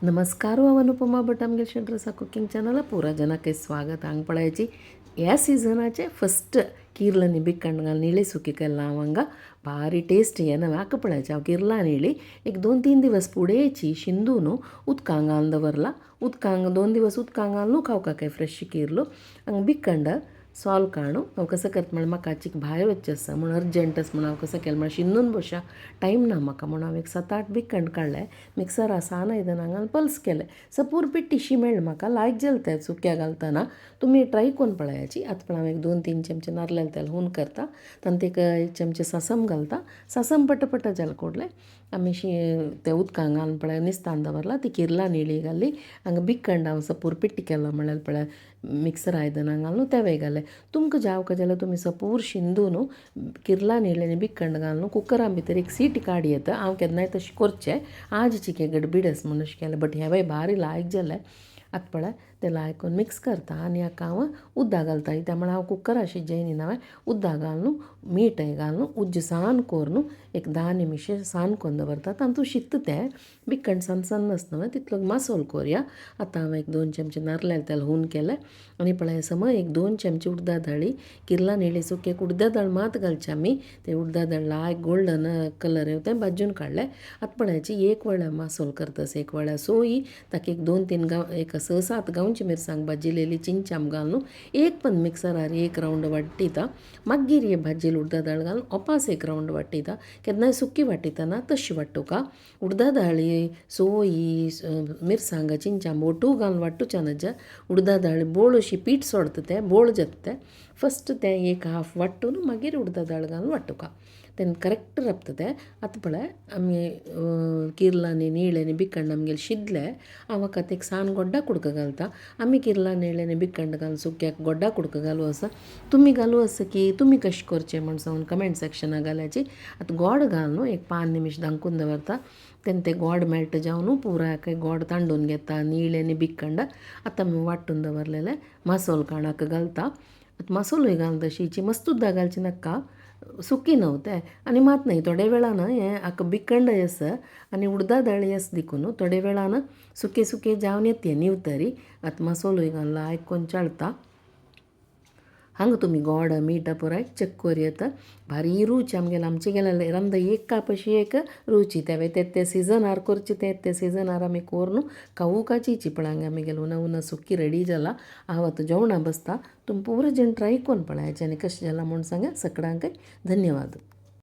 नमस्कार, हांव अनुपमा भट, आमगे शेड्रसा कुकिंग चॅनला पुरा जनाक स्वागत. हांग पळयाची ह्या सिजनाचे फस्ट किर्लांनी बिकंड घालून निळे सुकी केला हांव हांगा. भारी टेस्ट येना. हाका पळयाची हांव किर्ला निळी एक 2-3 दिवस पुडेची शिंदून उदकांग घालून दवरला. उदकांग 2 दिवस उदकांग घालून खावका काय फ्रेश किर्लो हांगा बिकंड सॉल काणू. हांव कसं करता म्हळ्यार म्हाका चिक भायर वचचें आसा म्हूण अर्जंट आसा म्हूण हांव कसं केलें म्हळ्यार शिंदून बशा टायम ना म्हाका म्हूण हांव एक 7-8 बिकंड काडलें, मिक्सरा सान आयदनां घालून पल्स केलें. सपूर पिट्टी मेळ्ळें म्हाका, लायक जालें तें सुक्या घालतना. तुमी ट्राय करून पळयाची. आतां पण हांव एक 2-3 चमचे नारयल तेल हून करता, तातूंत एक चमचे सासम घालता. सासम पटपट जालें कोडलें आमी तें उदकां घालून पळय निस्तान दवरला. ती किर्ला निळी घाली. हांगा बिकंड हांव सपूर पिट्टी केलो म्हळ्यार पळय मिक्सर आयदनां घालून तेवे घालें. तुमकां जावका जाल्यार तुमी सपूर शिंदून किर्ला निळ्यानी बिकंड घालून कुकरां भितर एक सीट काडी येता. हांव केन्नाय तशें करचें, आज चिके गडबीड आसा म्हूण अशें केलें, बट हेंवूय भारी लायक जालें. आतां पळय तें लायक करून मिक्स करता आनी हाका हांव उदक घालता. कित्याक म्हळ्यार हांव कुकरा शिजयनी हांवें उदक घालून मीठ घालून उज्ज सान करून एक 10 निमिश सान करून दवरता. तातूंत शित्त तें बिकण सान सान आसता न्हय तितलो मासोल करुया. आतां हांवें एक 2 चमचे नारयल तेल हून केलें आनी पळय समय एक 2 चमचे उडदा दाळी किर्ला निळी सुकेक उडदा दाळ मात घालचे आमी. ते उडदा दाळ लायक गोल्डन कलर येवं तें भाजून काडलें. आतां पळयाची एक वळ्या मासोल करता, एक वळ्या सोयी ताका एक 2-3 गांव एक 6-7 गांवची मिरसांग भाजिलेली चिंचाम घालून एक पण मिक्सरार एक रावंड वाट्टिता. मागीर हे भाजिल्ली उडदा दाळ घालून ओपास एक रावंड वाट्टिता. केन्नाय सुकी वाट्टितना तशी वाट्टुका. उडदा दाळी सोयी मिरसांगा चिंचाम ओटू घालून वाट्टुच्या नज्या उडदा दाळी बोळ अशी पीठ सोडता, तें बोळ जाता. तें फस्ट तें एक हाफ वाट्टून मागीर उडदा दाळ घालून वाट्टुका, तेन्ना करेक्ट राबता तें. आतां पळय आमी किर्लांनी निळ्यांनी बिकंड आमगेले शिजले. हांव म्हाका एक सान गोड्डा कुडको घालता. आमी किर्ला निळ्यांनी बिकंड घालून सुक्याक गोड्डा कुडको घालू आसा, तुमी घालू आसा की तुमी कशें करचें म्हूण सांगून कमेंट सेक्शनाक घालायची. आतां गोड घालून एक 5 निमिश धांकून दवरता. तेन्ना तें गोड मेल्ट जावन पुराय गोड तांडून घेता निळ्यांनी बिकंड. आतां आमी वांटून दवरलेलें मासोल काणाक घालता. आतां मासोलूय घालून तशीची मस्त उदक घालची नाका, सुकी न्हू तें आनी मात न्हय थोडे वेळान हें हाका बिकंड आसा आनी उडदा दाळी आसा देखून थोडे वेळान सुके सुके जावन येता निवतरी. आतां मसोलोय घालून लायक करून चळटा. हांगा तुमी गोड मीठ पुराय चेक करूं येता. भारी रूच आमगेले आमचे गेले रांदा एक कापशी एक रुची तेवे ते ते सिजनार करचे ते ते सिजनार आमी करून खावुकाची पळय. हांगा आमी गेले उना उना सुकी रेडी जाला. हांव आतां जेवणा बसता. तुमी पुरो जण ट्राय करून पळयाचे आनी कशें जालां म्हूण सांगा. सगळ्यांक धन्यवाद.